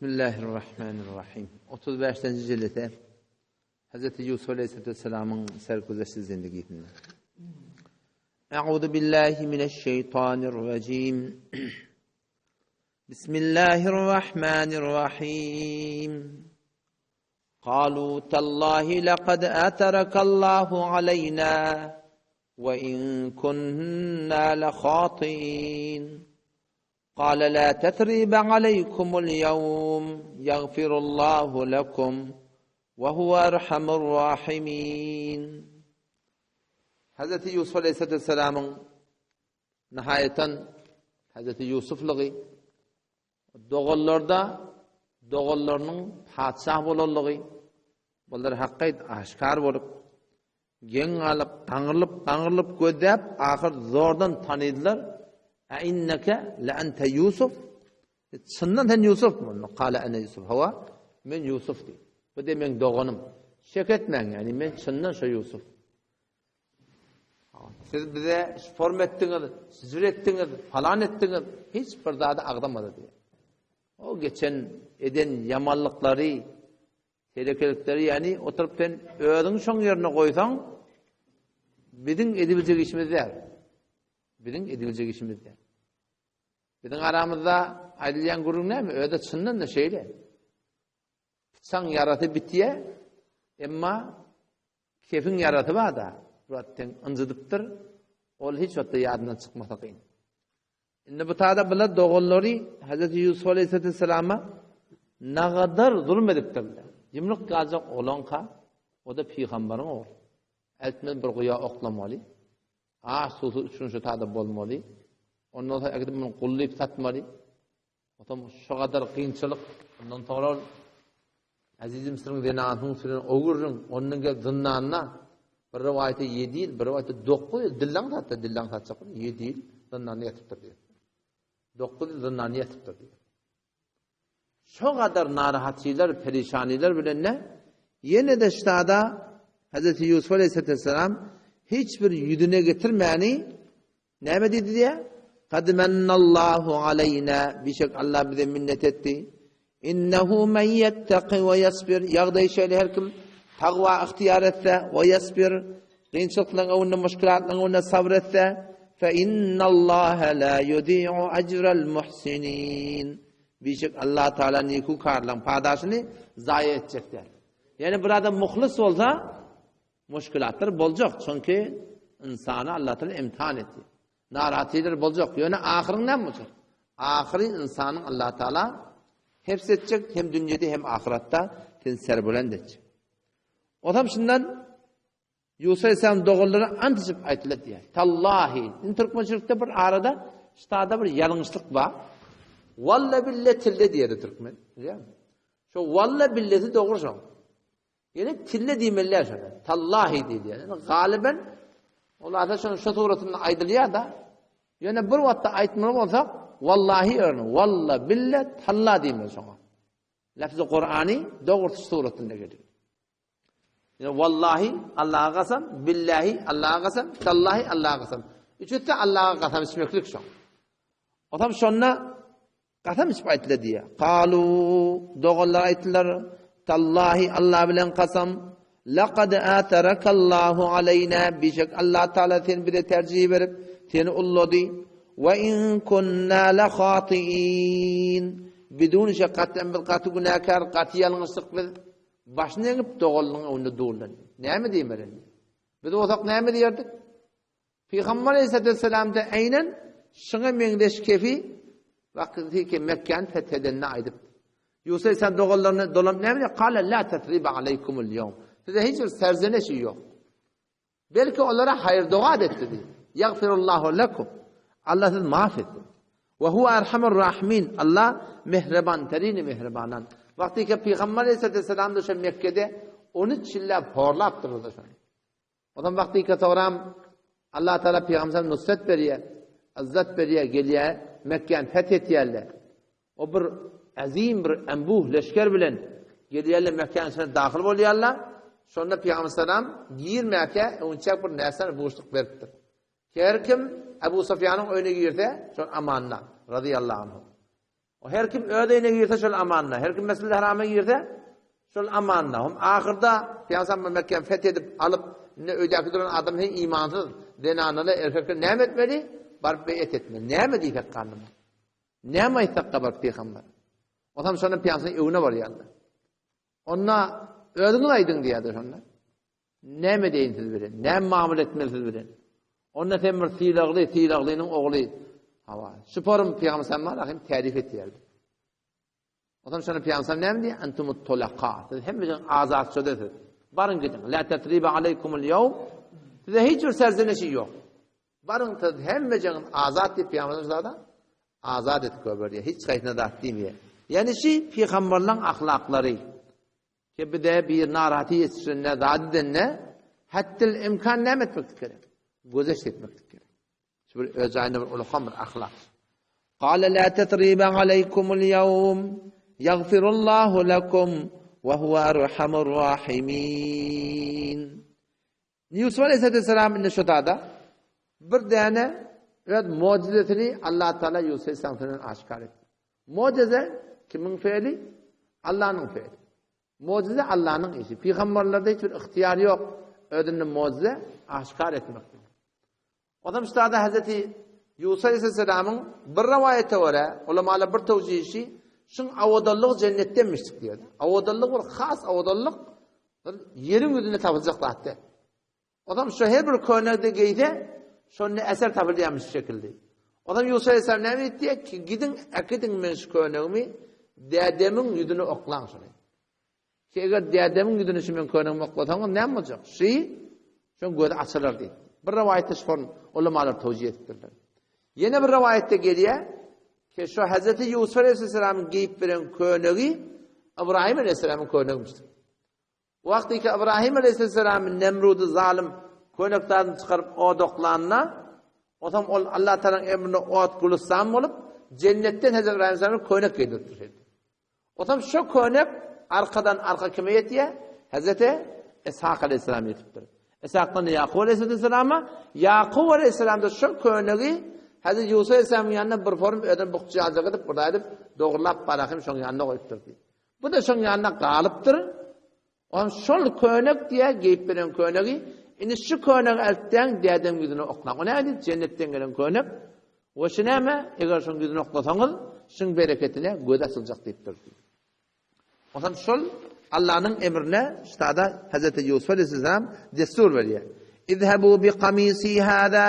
Bismillahirrahmanirrahim. 35-nji jilide Hz. Ýusuf aleyhisselamyň sergüzeşti zindigisinde. Euzu billahi mineşşeýtanirrajim. Bismillahirrahmanirrahim. Qalu tallahi laqad atarakallahu aleyna we in kunna lehatiin. Qala la tathriba aleýkumul ýewm, ýagfirullahu lekum, we huwe erhamur rahimin. Hezreti Ýusuf aleýhissalamyň nihaýatan Hezreti Ýusuflygy doganlarda doganlarynyň patyşah bolanlygy bular hakyt aşkar bolup Geň galyp, gaňrylyp, gaňrylyp gözläp, ahyr zordan tanydylar. A inneke le ente Ýusuf? Çyndan sen Ýusufmy? Kale ene Ýusuf. Hawa, men Ýusuf diýdi. Bu de meň doganym. Şek etmäň, ýagny men çyndan şo Ýusuf. Siz bize form etdiňiz, jür etdiňiz, falan etdiňiz, hiç bir zady agzamady diýdi. O geçen eden ýamanlyklary, Telekelikleri ýagny oturyp sen özüňi şoň ýerine goýsaň biziň edibiljek işimiz däl. Biziň edibiljek işimiz däl. Biziň aramyzda aýdylýan gürrüň näme? Özi çyndan-da şeýle. Pyçaň ýarasy bitýä, emma kefiň ýarasy bar-da, Murat ynjydypdyr. Ol hiç wagtda ýadyndan çykmasa kyn. Indi bu tada bular doganlary Hazreti Ýusuf aleyhissalama nagadar zulum edipdirler. Ýumruk galjak oglanka, o-da pygamberiň ogly. Eltmez bir guýa oklamaly. Aç susuz üçin şu tada bolmaly. Ondan soň äkidip muny gul diýip satmaly. Otam şu gadar kynçylyk. Ondan soňra ol Aziz Mısryň zenanynyň süren o gürrüň, ondan gel zyndanda bir rowaýata 7 ýyl, bir rowaýata 9 ýyl dillaň satda, dillaň satjak 7 ýyl zyndanda ýatypdyr diýýär. 9 ýyl zyndanda ýatypdyr diýýär. Şo gadar narahatçylar, perişanylar bilen ne ýene-de ştada Hz. Ýusuf aleyhisselam hiç bir ýüzüne getirmäni Näme diýdi diýýär? Kad mennallahu aleýna, bişek Allah bize minnet etdi. Innehu men ýettaki we ýasbir, ýagdaý şeýle her kim tagwa ygtyýar etse we ýasbir, kynçylyklaryň öňünde, muşkilatlaryň öňünde sabr etse, fe innallaha la yudi'u ajral muhsinin. Bişek Allah Taala nikukarlaryň padaşyny zaýa etjek däl. Ýani bir adam muhlis bolsa, Muşkilatlar boljak, çünki ynsany Allah Taala imtihan etdi. Narahatlylar boljak, ýöne ahyryň näme boljak? Ahyry ynsanyň Allah Taala hepsi etjek, hem dünýede hem ahyratda seni serbülend etjek. Otam şundan Ýusa Aleyhisselam doganlara ant içip aýtdylar diýär. Tallahi, indi türkmençilikde bir arada ştada bir ýalňyşlyk bar. Walla bille tille diýer türkmen. Bilýärmi? Şo walla billesi dogry şoň. Ýene tille diýmeliler şony. Tallahi diýilýär. Ýöne galyben ol asa şonuň şu suratynda aýdylýar-da. Ýöne bir wagtda aýtmaly bolsak, wallahi ýerine walla bille talla diýmeli şoňa. Lafzy Kurany dogrusu suratynda gelýär. Ýöne wallahi Allaha kasam, billahi Allaha kasam, tallahi Allaha kasam. Üçüsi Allaha kasam içmeklik şoň. Otam şonda Kasam içip aýtdylar diýýär. Kalu, doganlar aýtdylar, Tallahi, Allah bilen kasam, Laqad atarakallahu aleýna, bişek Allah Taala seni bize terjih berip, seni ullady. We in kunna la hatiin. Bidun şek gaty biz gaty günäkär, gaty ýalňyşdyk biz. Başyny eňip doganlygyň öňünde durlar. Näme diýmeli indi? Biz bolsak näme diýerdik? Pygamber aleyhisselam-da eýnen şuňa meňzeş kefi wagty ki Mekgäni feth edende aýdypdy. Ýusup aleyhisselam doganlaryna dolanyp näme diýýär? Kale la tasriba aleykumul ýewm. Size hiç bir serzeneş ýok. Belki olara haýyr doga etdi diýdi. Ýagfirullahu lekum. Allah sizi maaf etsin. We huwa erhamur rahimin. Allah mehriban terini mehribanan. Wagty ki Pygamber aleyhisselam da şu Mekgede 13 ýyllap horlapdyr şony. Ondan wagtyka soňram Allah Taala pygamberimize nusret berýär, yzzat berýär, gelýär, Mekgäni feth etýärler. O bir azim bir embuh leşger bilen gelýärler, Mekgäniň içine dahyl bolýarlar. Şonda pygamber salam girmäkä öňçäk bir närsäni buşluk beripdir. Her kim Ebu Sufýanyň öýüne girse, şol amanda, radiyallahu anhu. O her kim öz öýüne girse şol amanda, her kim Mesjid-i Harama girse şol amanda. Hom ahyrda Pygamber Mekge'ni feth edip alyp, indi öýdäki duran adam hem imansyz, zenanalar, erkekler näme etmeli? Baryp beýet etmeli. Näme diýsek ganyma? Näme aýtsak baryp pygamber? Otam şonda pygamberin öwüne barýarlar. Onda özüňiz aýdyň diýýärdi şonda. Näme edeýin siz bilen? Näme mamla etmeli siz bilen? Onda sen bir sylagly, sylaglynyň ogly. Hawa. Şu forum Pygamber sallallahu aleyhi tarif etýärdi. Ondan şonda Pygamber näme diýýär? Antumut tulaqa. Siz hemmejiň azatçydyr siz. Baryň gidiň. La tatriba aleykumul ýawm. Size hiç bir serzenişi ýok. Baryň siz hemmejiň azat diýip Pygamber sallallahu azat edip goýberýär. Hiç haýsyna zat diýmeýär. Ýani şi pygamberleň ahlaklary. Ki bir-de bir narahaty ýetişende, zat edende, hatdil imkan näme etmeklik gerek? Gözeş etmeklik gerek. Şu bir öz jaýynda bir ulukan bir ahlak. Kale la tetribe aleykumul ýewm, ýagfirullahu lekum, we huwe erhamur rahimin. Ýusup aleyhisselam indi şu dada bir däne öz mucizesini Allah Taala Ýusup aleyhisselamdan aşkar etdi. Mucize kimiň fe'li? Allanyň fe'li. Mucize Allanyň işi. Pygamberlerde hiç bir ygtyýar ýok özünde mucize aşkar etmek. Ondan üstada Hazreti Ýusup aleyhisselamyň bir rowaýata görä, ulamalar bir tewjihişi şuň awadanlygy jennetdenmişdik diýýär. Awadanlyk bir has awadanlyk bir ýeriň ýüzünde tapyljak zat däl. Ondan şu her bir könekde geýse, şonda eser tapylýarmyş şekilde. Ondan Ýusup aleyhisselam näme diýdi? Ki gidiň, äkidiň men şu könegimi dädemiň ýüzüne oklaň şony. Ki eger dädemiň ýüzüne şu men könegimi oklasaňyz näme boljak? Şi şoň gözi açylar diýdi. Bir rowaýatda şol ulamalar towjih edipdirler. Ýene bir rowaýatda gelýär ki şu Hazreti Ýusup aleyhisselamyň geýip beren könegi Ibrahim aleyhisselamyň könegimişdir. Wagty ki Ibrahim aleyhisselam Nemrudy zalym könek zadyny çykaryp odaklanda, otam ol Allah Taalanyň emrine ot gülüstan bolup, jennetden Hazreti Ibrahim aleyhisselam könek geýdiripdir. Otam şo könek arkadan arka kime ýetýär? Hazreti Ishak aleyhisselam ýetipdir. Ishakdan Ýakup aleyhisselama, Ýakup aleyhisselam da şo könegi Hazreti Ýusup aleyhisselamyň ýanyna bir form özüne bukjajyk edip, bir edip dogrulap barahym şoň ýanyna goýupdyr diýip. Bu da şoň ýanyna galypdyr. Oňam şol könek diýä geýip beren könegi, indi şu könegi eltseň dädeň ýüzüne oklaň. O näme diýdi? Jennetden gelen könek. We şu näme? Eger şoň ýüzüne oklasaňyz, şuň bereketine göz açyljak diýipdir. Onsoň şol Allanyň emrine ştada Hazreti Ýusup aleyhisselam destur berýär. Izhabu bi kamisi hada.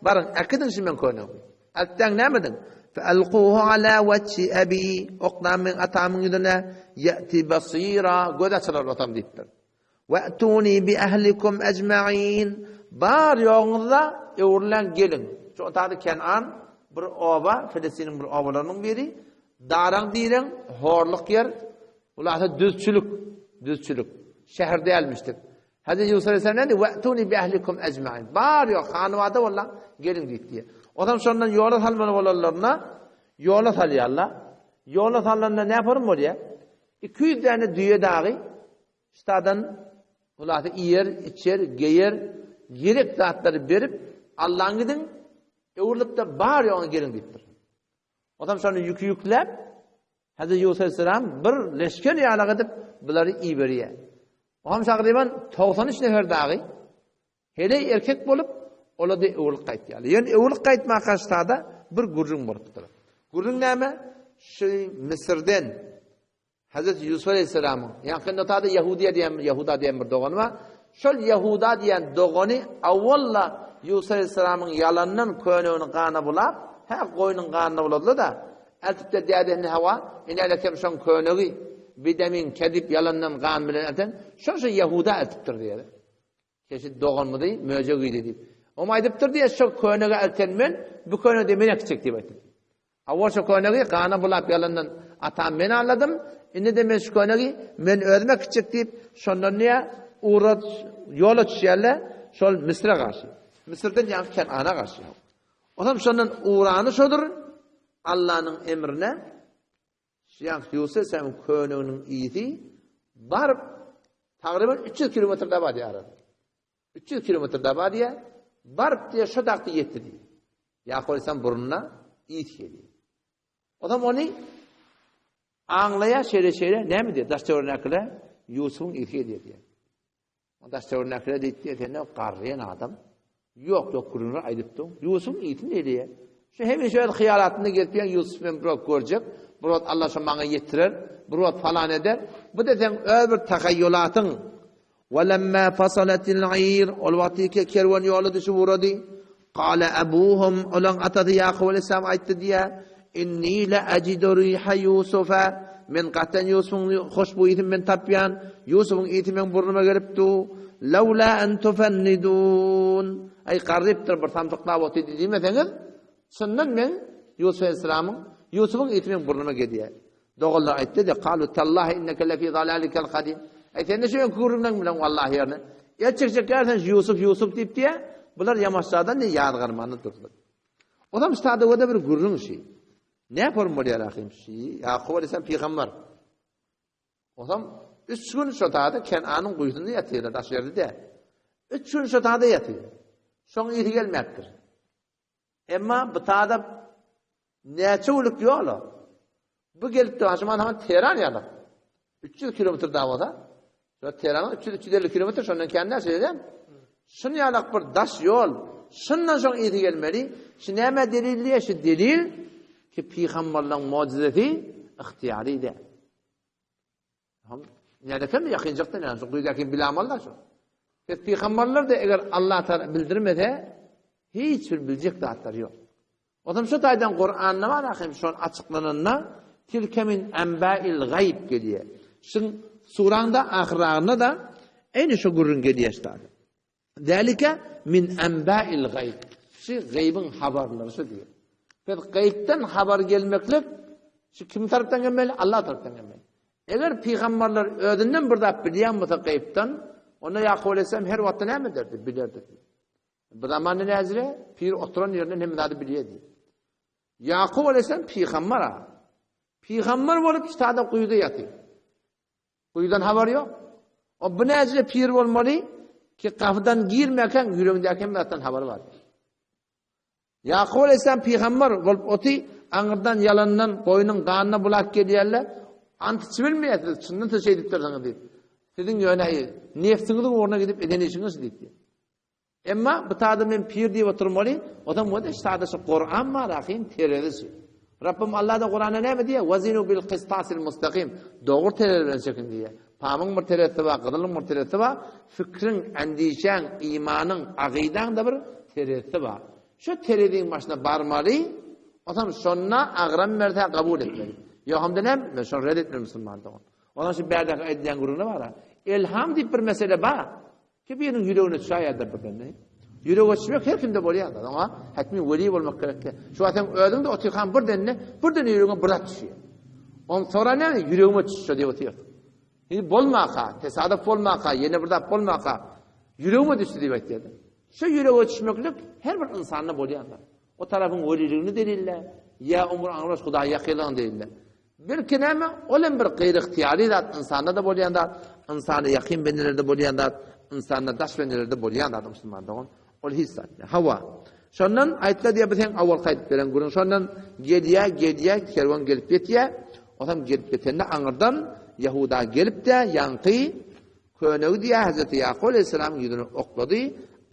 Baryň, äkidiň şu meň könegimi. Eltseň näme ediň? Fe alquhu ala wajhi abi, oklaň meň atamyň ýüzüne, ýati basira, göz açylar atam diýipdir. We tuni bi ahlikum ejmain, bar ýoguňyzda öwrülen geliň. Şu otady Kenan bir oba, Filistiniň bir obalarynyň biri. Daraň diýlen horluk ýer, Hulasa düzçülik, düzçülik. Şäher dälmişdik. Hazreti Ýusup aleyhisselam näme diýdi? We'tuni bi ahlikum ecmaîn. Bar ýok, hanybada bollaň, geliň diýip diýýär. Onsoň şondan ýola salmaly bolanlaryna ýola salýarlar. Ýola salnanda näme form bolýar? 200 däne düýe dagy ştadan hulasa iýer, içer, geýer, gerek zatlary berip, Allaň gidiň, öwrülip-de bar ýogyny geliň diýipdir. Onsoň şony ýüki ýükläp, Hazreti Ýusup aleyhisselam bir leşger ýalak edip bulary iberýär. Oňam tagryban 93 nefer dagy heleý erkek bolup, olar da öwrülip gaýtýarlar. Ýöne öwrülip gaýtmaka ştada bir gürrüň bolupdyr. Gürrüň näme? Şu Müsürden Hazreti Ýusup aleyhisselamyň, ýa-ni notada Ýahudiýa diýen, Ýahuda diýen bir dogany bar. Şol Ýahuda diýen dogany awwalla Ýusup aleyhisselamyň ýalandan könegini gana bulap, hä goýnuň ganyna buladylar-da, Eltip-de dädesine hawa, ine kem şoň könegi bidemin kedip ýalandan gan bilen elten, şol şo Ýahuda eltipdir diýýär. Keşit doganmyzy möjek iýdi diýip. Oňa aýdypdyr diýýär, şo könegi elten men, bu könegi men äkitjek diýip aýtdy. Awal şo könegi gana bulap ýalandan atam men alladym, indi-de men şu könegi men özüm äkitjek diýip, şondan diýýär, ugra ýola düşýärler, şol Müsüre garşy. Müsürden ýaňky Kenana garşy. Onam şondan ugrany şodur, Allanyň emrine Şyh Ýusuf sen köneginiň yzy baryp tagryban 300 kilometr da bar diýär. 300 kilometr da bar diýär. Baryp diýär şo dagda ýetdi diýär. Ýakup aleyhisselam burnuna ys gelýär. Onam ony. Aňlaýar şeýle-şeýle, näme diýýär? Daş-töweregindäkiler Ýusubyň ysy gelýär diýýär. Daş-töweregindäkiler diýip diýýär, sen garryýan adam. Ýok, ýok gürrüňler aýdyp dur. Ýusubyň ysy näleýär? Şu hemişe öz hyýalatynda gezip ýören Ýusuf men bir wagt görjek, bir wagt Allah şo maňa ýetirer, bir wagt falan eder. Bu-da seň öz bir tahaýýulatyň. Welemma fasalatil ir, ol wagtyky kerwen ýola düşüp ugrady. Kale abuhum, olaň atasy Ýakup aleyhisselam aýtdy diýýär, Inni le ajidu riha Ýusufa, men gatan Ýusubyň hoşboý ysyn men tapýan, Ýusubyň ysy meň burnuma gelip dur. Lawla an tufannidun. Aý garrypdyr bir samsyklap otyrdy diýmeseňiz, çyndan men Ýusup aleyhisselamyň, Ýusubyň ysy meň burnuma gelýär. Doganlar aýtdy-da, Kalu tallahi inneke lefi zalalikel kadim. Eý, sen-de şu öňki gürrüňleň bilen wallahi ýerine. El çekjek ýersen şu Ýusup, Ýusup diýip diýä, bular ýamaşjadan diýe ýazgarmany durdular. Onam ştada bir gürrüň şi. Ne form bolýar ahym şi? Ýakup aleyhisselam pygamber. Onam üç gün şo tada Kenanyň guýusynda ýatyrlar, daş ýerde däl. Üç gün şo tada ýatyr. Şoň ýeri gelmäpdir. Emma bu tada näçe günlük ýola. Bu gelip dur, şu mana Teheran ýaly. 300 kilometr da bolsa, şu Teheranyň 300-350 kilometr şondan kän däl şeýle. Şun ýalak bir daş ýol. Şundan soň ýeti gelmeli. Şu näme delil diýe, şu delil ki pygamberleň mucizesi ihtiýary däl. Hem nädekem ýakynjakdan ýa şu guýdaky bilamallar şu. Biz pygamberler de eger Allah Taala bildirmese hiç bir biljek zatlary ýok. Ondan şu taýdan Kur'anda bar ahim şon açyklananda tilke min enba'il gaýb gelýär. Şun suranda ahyragynda da eýni şu gürrüň gelýär işte. Zalike min enba'il gaýb. Şu gaýbyň habarlary şu diýýär. Biz gaýypdan habar gelmeklik şu kim tarapdan gelmeli? Allah tarapdan gelmeli. Eger pygamberler özünden bir zat bilýän bolsa gaýypdan, onda Ýakup aleyhisselam her wagtda näme ederdi? Bilerdi. Bu zamanda näzire pir oturan ýerinden hemme zady bilýärdi. Ýakup aleyhisselam pygamber. Pygamber bolup ştada guýuda ýatyr. Guýudan habar ýok. O bu näjile pir bolmaly ki gapydan girmäkäň ýüregiňdäki hemme zatdan habary bar. Ýakup aleyhisselam pygamber bolup oty aňyrdan ýalandan goýnuň ganyna bulap gelýärler. Ant içip bilmeýärsiňiz, çyndan siz şeýdipdirsiňiz diýip. Siziň ýöne nefsiňiziň ugruna gidip eden işiňiz diýip. Emma bu tada men pir diýip oturmaly, odam wada ştada şu Kur'an bar ahim terezisi. Rabbim Allah da Kur'anda näme diýýär? Wazinu bil qistasil mustaqim. Dogry terezi bilen çekin diýýär. Pamyň bir terezisi bar, gyzylyň bir terezisi bar. Fikriň, endişäň, imanyň, agydaň da bir terezisi bar. Şu tereziň başyna barmaly, odam şonda agram berse kabul etmeli. Ýok hem näme? Men şony red etmeli musulman dogan. Ondan şu bärdäki aýdylýan gürrüňler bar. Elham diýip bir mesele bar. Ki biriniň ýüregine düşäýýär-de birden. Ýürege düşmek her kimde bolýar. Oňa hetmi weli bolmak gerek däl. Şu wagt sen özüň-de otyrkaň birden-de, birden ýüregiňe bir zat düşýär. Ony soran näme, ýüregime düşse diýip otyrsyň. Indi bolmaka, tesadüf bolmaka, ýene bir zat bolmaka, ýüregime düşdi diýip aýtýar-da. Şu ýürege düşmeklik her bir ynsanda bolýan zat. O tarapyň weliligini delille, ýa umur aňrybaş Hudaýa ýakynlygyny delille. Belki näme, ol hem bir gaýry-ygtyýary zat, ynsanda-da bolýan zat, ynsana ýakyn bendelerde bolýan zat, ynsanda daş bendelerde bolýan zat, musulman dogan. Ol hiç zat däl. Hawa. Şondan aýtla diýýär, bu seň awalky aýdyp beren gürrüň. Şondan gelýär, gelýär, kerwen gelip ýetýär. Otam gelip ýetende aňyrdan Ýahuda gelip-de, ýaňky Könegi diýýär, Hezreti Ýakup aleýhissalamyň ýüzüne oklady,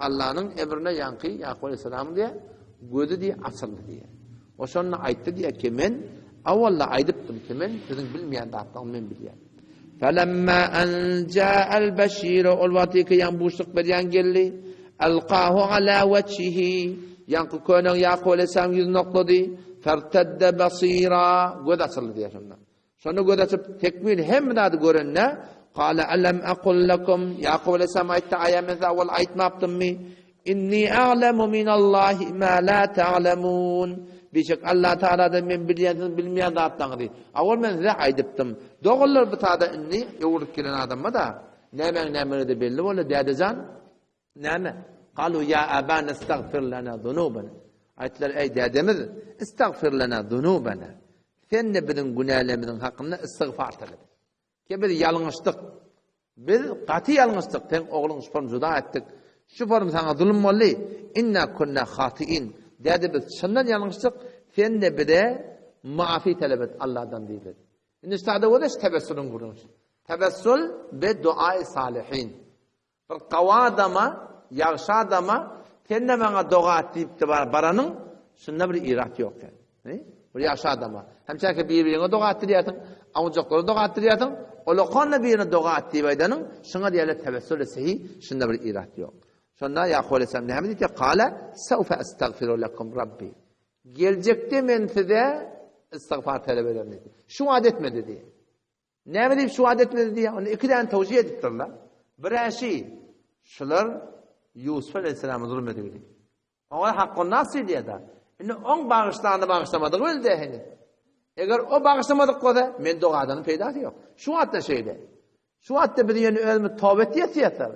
Allanyň emrine ýaňky Ýakup aleýhissalamyň diýýär, gözi diýýär, açyldy diýýär. O şonda aýtdy diýýär ki, men awalda aýdypdym ki, men siziň bilmeýän zatlaryňyzy men bilýän. Felemma an ja'al bashir ol wagty ki ýaň buşluk berýän geldi, alqahu ala wajhihi ýaňky könegi Ýakup aleýhissalamyň ýüzüne oklady, fertedde basira göz açyldy diýýär şonda. Şonda göz açyp, tekmil hemme zady görende, Kale alem aqul lekum, Ýakup aleýhissalam aýtdy, Aýa men size awal aýtmapdymmy? Inni a'lemu minallahi ma la ta'lemun. Bişek Allah Taaladan men bilýän siziň bilmeýän zatlaryňyzy. Awal men size aýdypdym. Doganlar bu tada indi öwrülip gelen adamma-da, nämäň nämeleri belli boldy, dädejan. Näme? Galu ýa abana istagfir lana zunubana. Aýtdylar, eý dädemiz, istagfir lana zunubana. Sen-de biziň günälerimiziň hakynda istigfar talap et. Ki biz ýalňyşdyk. Biz gaty ýalňyşdyk. Seň ogluň şu form juda etdik. Şu form saňa zulum boldy. Inna kunna hatiin. Däde biz çyndan ýalňyşdyk. Sen-de bize maafi talap et Allahdan diýdiler. Indi şu taýda bolsa şu tebessülüň gürrüňi. Tebessül bi duaý salihin. Bir gawy adama, ýagşy adama sen-de maňa doga et diýip-de baranyň, şunda bir irat ýok eken. Bir ýagşy adama. Hemçäki bir-biriňe doga etdirýärsiň, awunjaklara doga etdirýärsiň, olakan-da birine doga et diýip aýdanyň, şuňa diýerler tebessül-i sehi, şunda bir irat ýok. Şonda Ýakup aleyhisselam näme diýdi? Kale, sewfe estagfiru lekum Rabbi. Geljekde men size istagfar talap ederin diýdi. Şu wagt etmedi diýdi. Näme diýip şu wagt etmedi diýýär? Onda iki däne towsiýe edipdirler. Biräşi, şular Ýusup aleyhisselama zulum edildi. Oňa hakkun nas diýýär-de. Indi oň bagyşlanyny bagyşlamadygy belli däl heniz. Eger o bagyşlamadyk bolsa, men dogadanyň peýdasy ýok. Şu wagtda şeýle. Şu wagtda biz ýöne özümiz toba etýäs.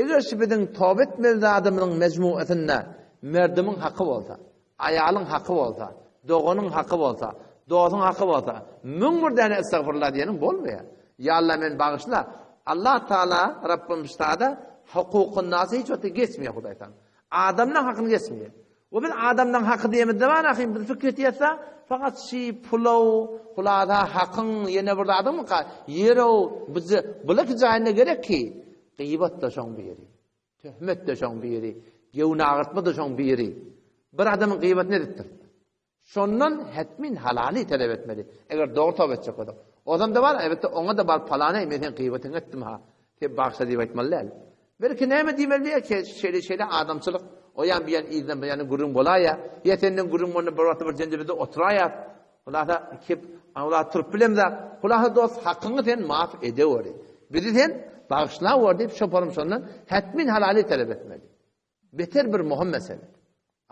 Eger şu biziň toba etmeli zadymyzyň mejmuasynda merdimiň haky bolsa, aýalyň haky bolsa, doganyň haky bolsa, dostuň haky bolsa, 1001 däne estagfirullah diýeniň bolmaýar. Ýa Allah meni bagyşla. Allah Taala Rabbim ştada hukukun nasy hiç wagtda geçmeýär Hudaý Taala. Adamlaň hakyny geçmeýär. We biz adamlaň haky diýemizde bar ahym biz pikir etýäs-de, fakat şi pulaw, hulasa hakyň ýene bir zadyňmyka, ýerow, bize bulaki jaýynda gerek ki, gyýbat-da şoň biri, töhmet-de şoň biri, göwün agyrtma-da şoň biri. Bir adamyň gyýbatyny edipdir. Şondan hetmin halaly talap etmeli. Eger dogry toba etjek bolsak. Ozam-da bar, elbetde oňa-da baryp palany men seň gyýbatyňy etdim ha. Sen bagyşla diýip aýtmaly däl. Belki näme diýmeli diýer ki, şeýle şeýle adamçylyk, o ýan bu ýan yzdan bu ýana gürrüň bolaýýar. Ýa senden gürrüň bolanda bir wagtda bir jenjebede oturaýýar. Hulasa kep, hulasa turup bilemzok. Hulasa dost hakyňy sen maaf edeweri. Bizi sen bagyşlaweri diýip şoparym şondan hetmin halaly talap etmeli. Beter bir möhüm mesele.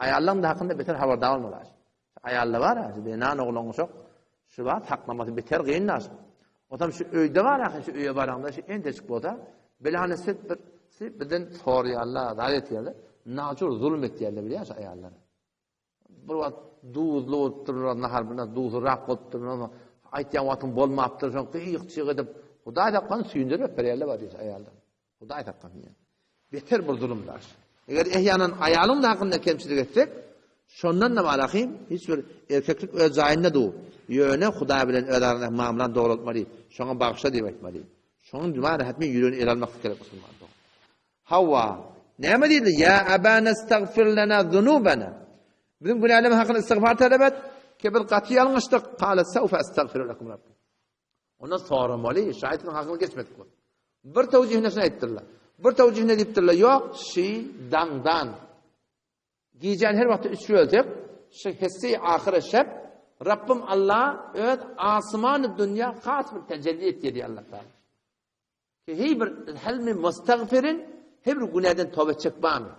Aýallaryň da hakynda beter habardar bolmaly. Aýallar bar, şu zenan oglan uşak şu wagt saklamasy beter gyn daş. Otam şu öýde bar, ahy şu öýe baraňda şu entejik bolsa, bilany siz bir siz bizden sorýarlar, zat etýärler. Najur zulum etýärler bilýär şu aýallar. Bir wagt duzly bolupdyr, nahar bilen duzlyrak bolupdyr. Aýtýan wagtyň bolmapdyr, şoň gyýyk-çyg edip, Hudaý saklasyn süýndürip berýärler bar diýip aýallar. Hudaý saklasyn diýen. Beter bir zulum daş. Eger ehýanan aýalyň da hakynda kemçilik etsek, şondan da barahym hiç bir erkeklik öz jaýynda du. Ýöne Hudaý bilen öz arasyndaky mamlany dograltmaly, şoňa bagyşla diýip aýtmaly. Şonuň bar hatmi ýüregini ele almak gerek musulman dogan. Hawa, näme diýdi? Ýa abana estagfir lana zunubana. Biziň günälerimiz hakynda istigfar talap et. Ki biz gaty ýalňyşdyk. Kale sawfa estagfiru lakum rabbi. Ondan soramaly, şaýatynyň hakyny geçmedik bol. Bir tewjihine şunu aýtdyrlar. Bir tewjihine diýipdirler, ýok, şi daňdan. Gijäni her wagtda üç bölsek, şu hisse ahyry şep Rabbim Allah öz asmany dünýä has bir tecelli etýär diýýär Allah Taala. Ki heý bir hel min mustagfirin, heý bir günäden toba etjek barmy?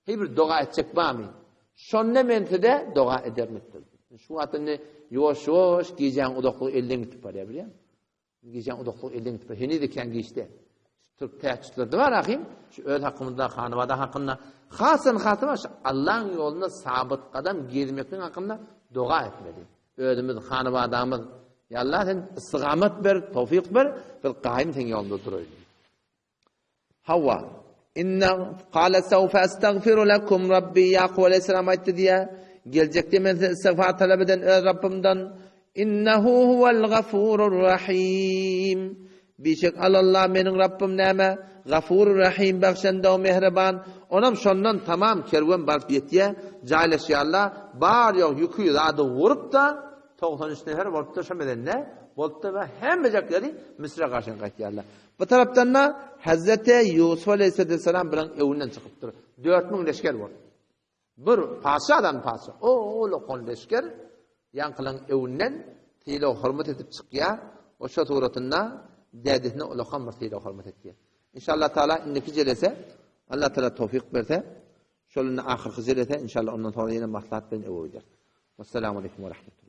Heý bir doga etjek barmy? Şonda men size doga ederin diýipdir. Şu wagt indi ýuwaş-ýuwaş gijäň uzaklygy elden gitip barýar, bilýäňmi? Gijäň uzaklygy elden gitip barýar. Heniz ekän giçde. Şu türk täçlerde bar ahim, şu öz hakymyzda, hanybada hakynda, hasan hasy bar, şu Allaň ýolunda sabyt gadam gezmekligiň hakynda doga etmeli. Özümiz, hanybadamyz, Ýa Allah sen istigamat ber, towfyk ber, biz gaýym seň ýolunda duraýly. Hawa. Inna qala sawfa astagfiru lakum rabbi Ýakup aleyhisselam aýtdy diýä. Geljekde men size istigfar talap eden öz Rabbymdan. Innehu huwal gafurur rahim. Bişek Allah meniň Rabbym näme? Gafurur Rahim bagşandaw mähriban. Onam şondan tamam kerwen baryp ýetýä, jaýlaşýarlar. Bar ýok ýüki zady gurup-da 93 nefer bolupdyr şo medende bolupdyr we hemmejekleri Müsüre garşy gaýtýarlar. Bu tarapdan-da Hazreti Ýusup aleyhisselam bilen öwünden çykypdyr. 4000 leşger bolup. Bir patyşadan patyşa. O lokon leşger ýaňkylaň öwünden sylag hormat edip çykýar. O şo suratynda dädesine ulakan bir sylag hormat etýär. Inşallah Taala indiki jelese Allah Taala towfik berse, şol indi ahyrky jelese inşallah ondan soňra ýene maslahat bilen öwe gider. Wassalamu aleýkum we rahmetullah.